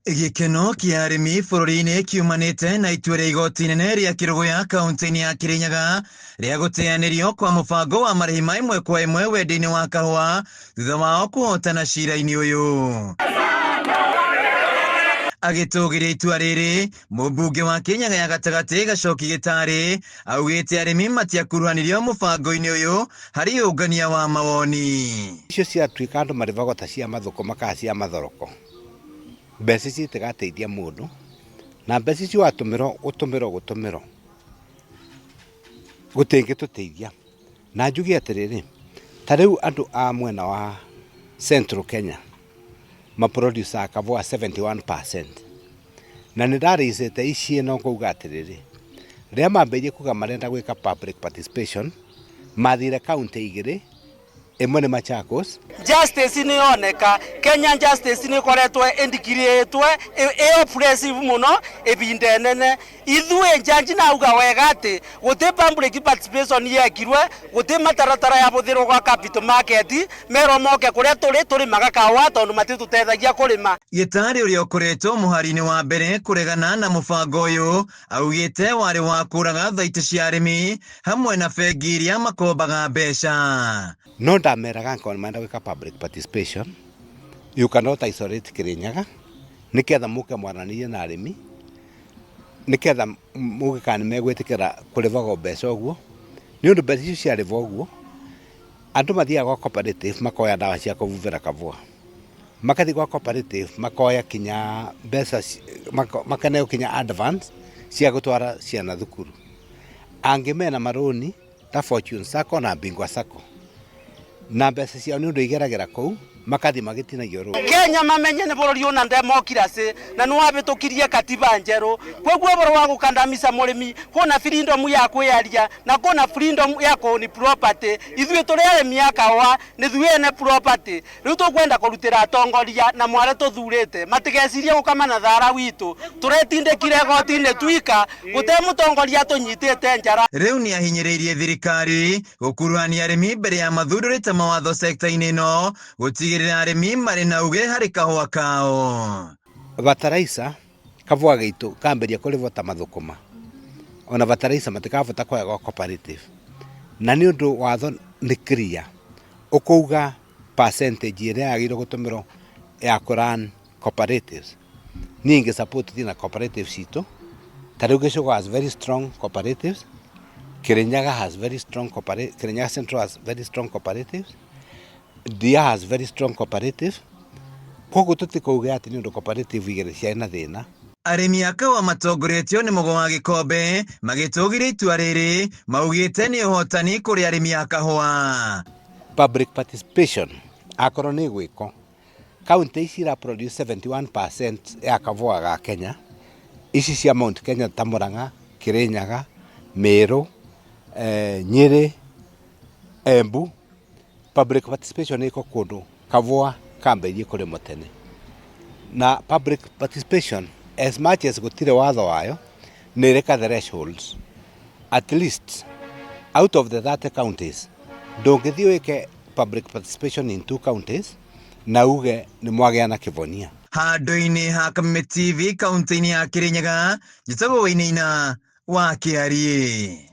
Gĩkeno kĩa arĩmi bũrũri-inĩ kiumanĩte na itua rĩa igoti inene rĩa Kĩrũgũya kaunti-inĩ ya Kĩrĩnyaga rĩa gũteanĩrio kwa mũbango wa marĩhi ma ĩmwe kwa ĩmwe wendia-inĩ wa kahũa thutha wao kũhotana cira-inĩ ũyũ. Agĩtũgĩria itua rĩrĩ, mũmbunge wa Kĩrĩnyaga ya gatagatĩ Gacoki Gĩtarĩ augĩte arĩmi matiakuruhanirio mũbango-inĩ ũyũ harĩ ũngania wa mawoni. Icio ciatuĩka andũ marĩbagwo ta cia mathũkũma kana cia mathoroko. Mbeca icio itigateithia mũndũ, na mbeca icio watũmĩrwo gũtũmĩrwo gũtũmĩrwo, gũtingĩtũteithia. Na njuge atĩrĩrĩ, ta rĩu andũ a mwena wa Central Kenya ma produce aga kahũa 71%. Na nĩ ndarĩcĩte ici ĩno ngauga atĩrĩrĩ, rĩrĩa mambĩrĩirie kuga marenda gwĩka public participation, mathire kaũntĩ igĩrĩ, ĩmwe nĩ Machakos. Justice nĩ yoneka. Kenya justice nĩ ĩkoretwo ĩndikirĩtwe ĩ oppressive mũno ĩbinda ĩnene. Ithuĩ judge nauga wega atĩ gũtĩ public participation yekirwe, gũtĩ mataratara yabũthĩrwo gwa capital market, merwo moke kũrĩa tũrĩ tũrĩmaga kahũa tondũ matitũtethagia kũrĩma. Gĩtarĩ ũrĩa ũkoretwo mũhari-inĩ wa mbere kũregana na mũbango ũyũ augĩte warĩ wa kũraga thaitĩ cia arĩmi hamwe na bengi iria makombaga mbeca. No ndameraga angĩkorwo nĩ marenda gwĩka public participation, you cannot isolate Kĩrĩnyaga, nĩketha mũke mwaranĩrie na arĩmi, nĩketha muge kana nĩ megwĩtĩkĩra kũrĩbagwo mbeca ũguo, nĩ ũndũ mbeca icio ciarĩbwo ũguo, andũ mathiaga gwa cooperative makoya ndawa cia kũbubĩra kabũa, makathiĩ gwa cooperative makoya kinya mbeca, makaneo kinya advance cia gũtwara ciana thukuru. Angĩ mena marũni ta Fortune Sacco na Bingwa Sacco, na mbeca ciao nĩ ũndũ igeragĩra kũu makathiĩ magĩtinagio rũni. Kenya mamenye nĩ bũrũri ũna democracy na nĩ wabĩtũkirie katiba njerũ, koguo ũhoro wa gũkandamiza mũrĩmi, kwĩna freedom ya kwĩyaria na kwĩna freedom ya kũ own property. Ithuĩ tũrĩ arĩmi a kahũa nĩ ithuĩ ene property. Rĩu tũkwenda kũrutĩra atongoria na mware tũthurĩte matigecirie gũkama na thara witũ. Tũretindĩkire igoti-inĩ twika gũte mũtongoria tũnyitĩte njara. Rĩu nĩ ahinyĩrĩirie thirikari gũkuruhania arĩmi mbere ya mathundũrĩte mawatho sekta-inĩ ĩno gũtigĩrĩra arĩmi marĩ na uge harĩ kahũa kao. Bataraitha kabũa gaitũ kambĩria kũrĩbwo ta mathũkũma, ona bataraitha matikabota kũoya gwa cooperative, na nĩ ũndũ watho nĩ clear ũkauga percentage ĩrĩa yagĩrĩirwo gũtũmĩrwo ya kũ run cooperatives. Niĩ ingĩ support thiĩ na cooperatives citũ, ta rĩu Gĩcũgũ has very strong cooperatives, Kĩrĩnyaga has very strong cooperatives, Kĩrĩnyaga Central has very strong cooperatives, Ndia has very strong cooperatives, koguo tũtikauge atĩ nĩ ũndũ cooperative igĩrĩ ciarĩ na thĩna. Arĩmi a kahũa matongoretio nĩ Mũgo wa Gĩkombe magĩtũgĩria itua rĩrĩ maugĩte nĩ ũhotani kũrĩ arĩmi a kahũa. Public participation akorwo nĩ ĩgwĩkwo, kaunti ici ira produce 71% ya kahũa ga Kenya, ici cia Mount Kenya ta Murang'a, Kĩrĩnyaga, Meru, Nyĩrĩ, Embu, public participation ĩkwo kũndũ kahũa kambĩrĩirie kũrĩmwo tene. Na public participation as much as gũtirĩ watho wayo, nĩ ĩrĩ ka thresholds. At least out of the 30 counties, ndũngĩthiĩ wĩke public participation in two counties na uge nĩ mwagĩa na kĩvonia. Handũ-inĩ ha Kameme TV kaunti-inĩ ya Kĩrĩnyaga, njĩtagwo Wainaina wa Kĩariĩ.